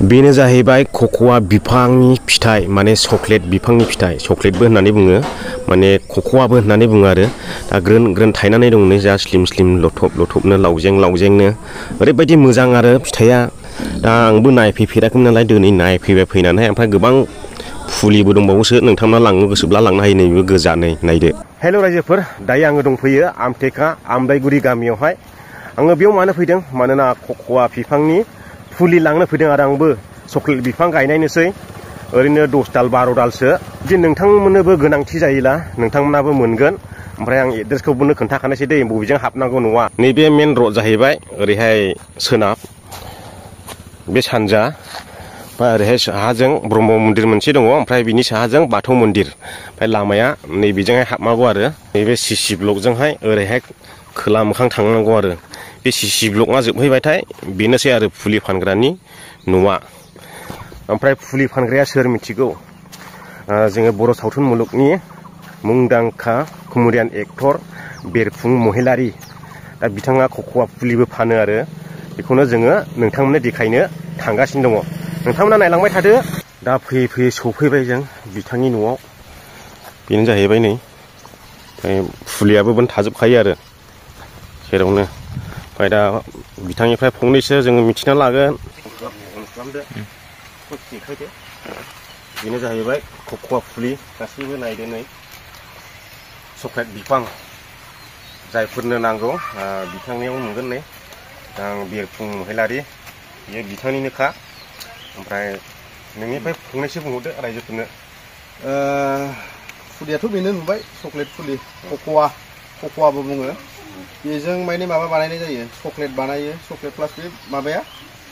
बेनो जाहैबाय कक'आ बिफांनि फिथाइ माने चकलेट बिफांनि फिथाइ चकलेटबो होननानै बुङो माने कक'आबो होननानै बुङो आरो दा ग्रोन ग्रोन थायनानै दं नै जा स्लिम स्लिम लथब लथबनो लावजें लावजेंनो ओरैबायदि मोजां आरो फिथाइया दा आंबो नायफैफेराखैमोन नालाय दिनै नायफैबाय फैनानै ओमफ्राय गोबां फुलिबो दंबावोसो नोंथांमोना लांनो गोसोब्ला लांनो हायो नैबे गोजानै नायदो। हेल' रायजोफोर दायो आङो दंफैयो आमटेका आमलाइगुरि गामियावहाय आङो बेयाव मानो फैदों मानोना कक'आ बिफांनि फुलि लांनो फैदों आरो आंबो चकलेट बिफां गायनायनोसै ओरैनो 10 दाल 12 दालसो जुदि नोंथांमोननोबो गोनांथि जायोला नोंथांमोनाबो मोनगोन ओमफ्राय आं एड्रेसखौबो खोन्थाखानोसै दे बबेजों हाबनांगौ न'आ नैबे मेन रड जाहैबाय ओरैहाय सोनाब बे सानजा ओमफ्राय ओरैहाय साहाजों ब्रह्म मन्दिर मोनसे दङ ओमफ्राय बिनि साहाजों बाथौ मन्दिर ओमफ्राय लामाया नैबेजोंहाय हाबनांगौ आरो नैबे सिसि ब्लकजोंहाय ओरैहाय खोला मोखां थांनांगौ आरो बे सिसि ब्लकआ जोबहैबायथाय बेनोसै आरो फुलि फानग्रानि न'आ ओमफ्राय फुलि फानग्राया सोर मिथिगौ जोङो बर' सावथुन मुलुगनि मुंदांखा कमेडियान एक्टर बेरफुं महिलारि दा बिथाङा कक'आ फुलिबो फानो आरो बेखौनो जोङो नोंथांमोननो देखायनो थांगासिनो दङ नोंथांमोना नायलांबाय थादो दा फैयै फैयै सफैबाय जों बिथांनि न'आव बेनो जाहैबाय नै फुलियाबो बेनो थाजोबखायो आरो जेरावनो ओमफ्राय दा बिथांनिफ्राय फंनैसो जोङो मिथिना लागोन बेनो जाहैबाय कक'आ फुलि गासैबो नायदो नै चकलेट बिफां जायफोरनो नांगौ बिथांनियाव मोनगोन नै आं बेरफुं महिलारि बियो बिथांनिनोखा ओमफ्राय नोंनिफ्राय फंनैसो बुंहरदो रायजोफोरनो फुलियाथ' बेनो नुबाय चकलेट फुलि कक'आबो बुङो बेजों माने माबा बानायनाय जायो चकलेट बानायो चकलेट प्लास बे माबाया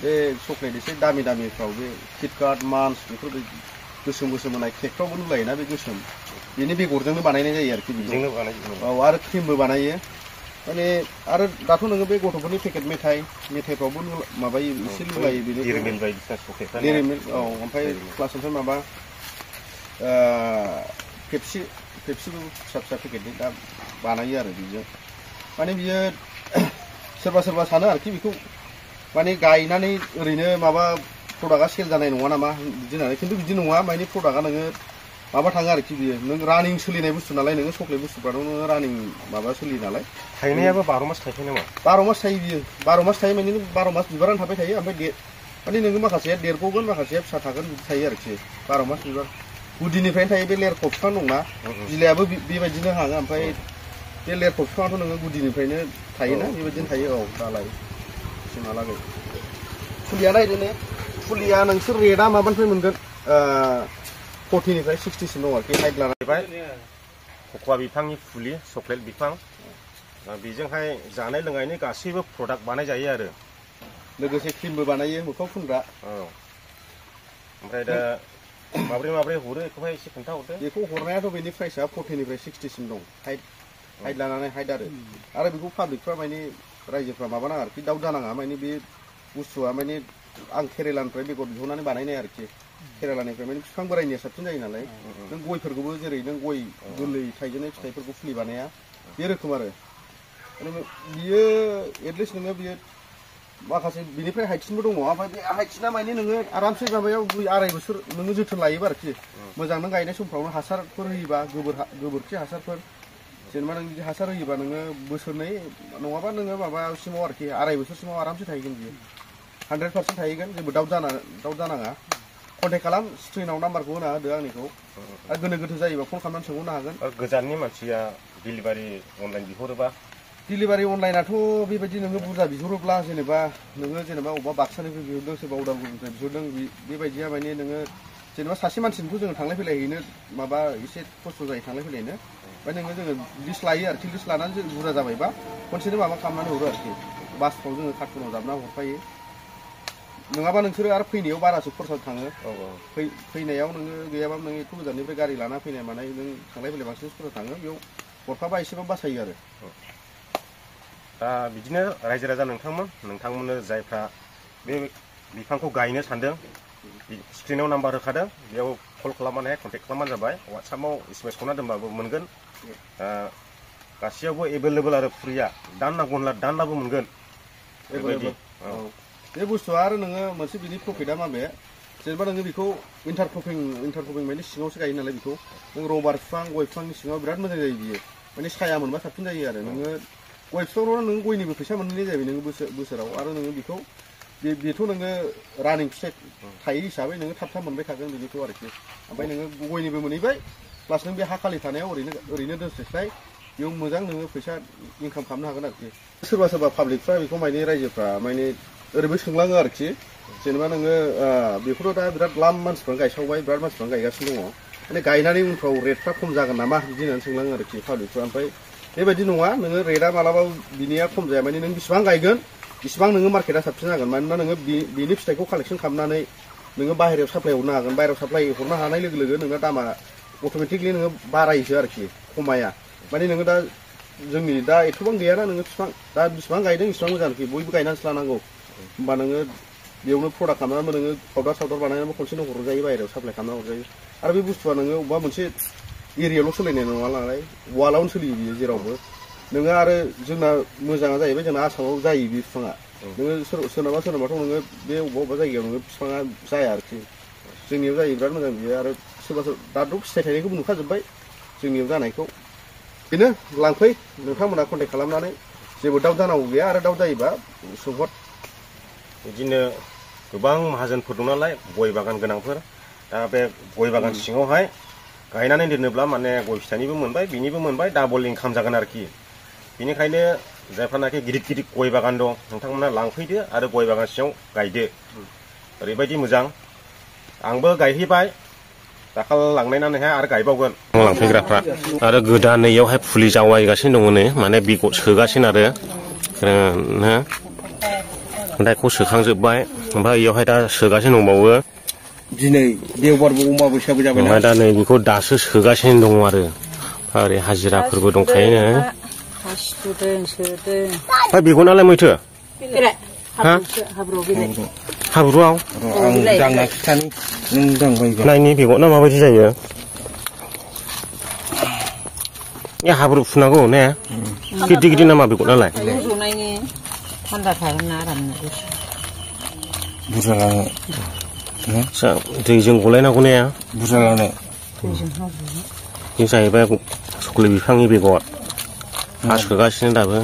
बे चकलेट एसे दामि दामिफ्राव बे किटकाट मान्स बेफोरबायदि गोसोम गोसोम होनाय केकफ्रावबो नुलायोना बे गोसोम बेनि बेगरजोंनो बानायनाय जायो आरोखि बेजोंनो बानायो औ आरो क्रिमबो बानायो माने आरो दाथ' नोङो बे गथ'फोरनि पेकेट मेथाइफ्रावबो माबायो एसे लुलायो बेनि औ ओमफ्राय प्लास ओमफ्राय माबा पेप्सिबो फिसा फिसा पेकेटनि दा बानायो आरो बेजों माने बियो सोरबा सानो आरोखि बेखौ माने गायनानै ओरैनो माबा प्रडाक्टआ सेल जानाय नङा नामा बिदि होननानै खिन्थु बिदि नङा माने प्रडाक्टआ नोङो माबा थाङो आरोखि बियो नों रानिं सोलिनाय बुस्थु नालाय नोङो चकलेट बुस्थुफ्राथ' नोङो रानिं माबा सोलियो नालाय थायनायाबो 12 मास थायखायो नामा 12 मास थायो बियो 12 मास थायो माने 12 मास बिबारानो थाबाय थायो ओमफ्राय माने नोङो माखासेया देरग'गोन माखासेया फिसा थागोन बिदि थायो आरोखि 12 मास बिबार गुदिनिफ्रायनो थायो बे लेरख' बिफां दंना बिलाइआबो बेबायदिनो हाङो ओमफ्राय बे लेरख' बिफाङाथ' नोङो गुदिनिफ्रायनो थायोना बेबायदिनो थायो औ दालाय सिमहालागै फुलिया नायदो फुलिया नोंसोर रेटआ माबानिफ्राय मोनगोन 40निफ्राय 60सिम दं आरोखि हाइट लानानै कक'आ बिफांनि फुलि चकलेट बिफां बेजोंहाय जानाय लोंनायनि गासैबो प्रडाक्ट बानाय जायो आरो लोगोसे क्रिमबो बानायो मोखां फुनग्रा औ ओमफ्राय दा माब्रै हरो बेखौहाय एसे खोन्था हरदो बेखौ हरनायाथ' बेनि प्राइसआ 40निफ्राय 60सिम दं हाइट लानानै हाइट आरो बेखौ पाब्लिकफ्रा माने रायजोफ्रा माबा नाङा आरोखि दाउट जानाङा माने बे बुस्थुआ माने आं केरेलानिफ्राय बेगर बिहरनानै बानायनाय आरोखि केरेलानिफ्राय माने बिफां बोरायनिया साबसिन जायो नालाय नों गयफोरखौबो जेरै नों गय गोरलै थाइजेननाय फिथाइफोरखौ फुलि बानाया बे रोखोम आरो बियो एटलिस्ट नोङो बियो माखासे बिनिफ्राय हाइटसिनबो दङ ओमफ्राय बे हाइटसिना माने नोङो आरामसे माबायाव 2-2.5 बोसोर नोङो जोथोन लायोबा आरोखि मोजां नों गायनाय समफ्रावनो हासारफोर होयोबा गोबोरखि हासारफोर जेनेबा नों बिदि हासार होयोबा नोङो बोसोरनै नङाबा नोङो माबासिमाव आरोखि 2.5 बोसोरसिमाव आरामसे थाहैगोन बियो 100% थाहैगोन जेबो दाउट जानाङा कन्टेक्ट खालाम स्क्रिनाव नाम्बारखौ होना होदो आंनिखौ आरो गोनो गोथो जायोबा फन खालामनानै सोंहरनो हागोन गोजाननि मानसिया डिलिभारि अनलाइन बिहरोबा डिलिभारि अनलाइनाथ' बेबायदि नोङो बुरजा बिहरोब्ला जेनेबा अबेबा बाक्सानिफ्राय बिहरदों सोरबा उदालगुरिनिफ्राय बिहरदों बेबायदिया माने नोङो जेनेबा सासे मानसिनिखौ जोङो थांलाय फैलाय हैनो माबा एसे खस्थ' जायो थांलाय फैलायनो ओमफ्राय जोङो लिस्ट लायो आरोखि लिस्ट लानानै जों बुरजा जाबायबा खनसेनो माबा खालामनानै हरो आरोखि बासफ्राव जोङो कार्टुनाव जाबना हरफायो नङाबा नोंसोरो आरो फैनायाव बारासो खरसा थाङो फैनायाव नोङो गैयाबा नों एथ' गोजाननिफ्राय गारि लाना फैनाय मानाय नों थांलाय फैलाय बांसिन खरसा थाङो बेयाव हरफाबा एसेबाबो बासायो आरो दा बिदिनो रायजो राजा नोंथांमोननो जायफ्रा बे बिफांखौ गायनो सानदों स्क्रिनाव नाम्बार होखादों बेयाव कल खालामनानै कन्टेक्ट खालामबानो जाबाय वाट्सएपआव SMS हरना दोनबाबो मोनगोन गासैयावबो एभेलेबल आरो फुलिया दान नांगौ होनब्ला दानाबो मोनगोन बेबायदि बे बुस्थुआ आरो नोङो मोनसे बिनि प्रफिटआ माबे जेनेबा नोङो बेखौ इन्टारक्रपिं माने सिङावसो गायो नालाय बेखौ नों रबार बिफां गय बिफांनि सिङाव बिराद मोजां जायो बियो माने साया मोनबा साबसिन जायो आरो नोङो गय बिफांफ्राव नों गयनिबो फैसा मोननाय जायो नोङो बोसोराव आरो नोङो बेखौ बेथ' नोङो रानिं फिथाइ थायो हिसाबै नोङो थाब थाब मोनबाय थागोन बिनिखौ आरोखि ओमफ्राय नोङो गयनिबो मोनहैबाय प्लास नों बे हा खालि थानायाव ओरैनो दोनस्लायस्लाय बेयाव मोजां नोङो फैसा इनकाम खालामनो हागोन आरोखि सोरबा सोरबा पाब्लिकफ्रा बेखौ माने रायजोफ्रा माने ओरैबो सोंलाङो आरोखि जेनेबा नोङो बेखौथ' दा बिराद लाम मानसिफ्रानो गायसावबाय बिराद मानसिफ्रानो गायगासिनो दङ माने गायनानै उनफ्राव रेटफ्रा खम जागोन नामा बिदि होननानै सोंलाङो आरोखि पाब्लिकफ्रा ओमफ्राय बेबायदि नङा नोङो रेटआ मालाबा बिनिया खम जाया माने नों बेसिबां गायगोन बेसिबां नोङो मार्केटआ साबसिन जागोन मानोना नोङो बिनि फिथाइखौ कालेक्सन खालामनानै नोङो बाहेरायाव साप्लाय हरनो हागोन बाहेरायाव साप्लाय हरनो हानाय लोगो लोगो नोङो दामा अट'मेटिकलि नोङो बारायोसो आरोखि खमाया माने नोङो दा जोंनि दा एथ'बां गैयाना नोङो बिफां दा बिसिबां गायदों इसिबां मोजां आरोखि बयबो गायनानैसो लानांगौ होमबा नोङो बेयावनो प्रडाक्ट खालामनानैबो नोङो पाउडार बानायनानैबो खनसेनो हरजायो बाहेरायाव साप्लाय खालामना हरजायो आरो बे बुस्थुआ नोङो अबेबा मोनसे एरियायावल' सोलिनाय नङा नालाय वालावनो सोलियो बियो जेरावबो नोङो आरो जोंना मोजाङा जाहैबाय जोंना आसामाव जायो बे बिफाङा नोङो सोरनाबाथ' नोङो बे अबेबा जायगायाव नोङो बिफाङा जाया आरोखि जोंनियाव जायो बिराद मोजां बियो आरो सोरबा दाथ' फिथाइ थायनायखौबो नुखाजोब्बाय जोंनियाव जानायखौ बेनो लांफै नोंथांमोना कन्टेक्ट खालामनानै जेबो दाउट जानांगौ गैया आरो दाउट जायोबा सोंहर बिदिनो गोबां माहाजोनफोर दं नालाय गय बागान गोनांफोर दा बे गय बागान सिङावहाय गायनानै दोनोब्ला माने गय फिथाइनिबो मोनबाय बिनिबो मोनबाय डाबल इनकाम जागोन आरोखि बेनिखायनो जायफ्रानाखि गिदिर गिदिर गय बागान दं नोंथांमोना लांफैदो आरो गय बागान सिङाव गायदो ओरैबायदि मोजां आंबो गायहैबाय दाखाल लांनायनानैहाय आरो गायबावगोन लांफैग्राफ्रा आरो गोदानै इयावहाय फुलि जावायगासिनो दङनो माने बेगर सोगासिनो आरो दाइखौ सोखांजोब्बाय ओमफ्राय इयावहाय दा सोगासिनो दंबावो दिनै देवबारबो अमाबैसाबो जाबाय ओमफ्राय दा नै बेखौ दासो सोगासिनो दङ आरो ओरै हाजिराफोरबो दंखायोनो ओमफ्राय बेगरनालाय मैथो हाब्रुआव नायनि बेगरना माबायदि जायो ए हाब्रु फुनांगौ ने गिदिर गिदिर नामा बेगरनालाय थान्दा थागोन ना आरामनो बुरजा लानो दैजों गलायनांगौ ने बुरजा लानो बे जाहैबाय चक्लेट बिफांनि बेगर हा सोगासिनो दाबो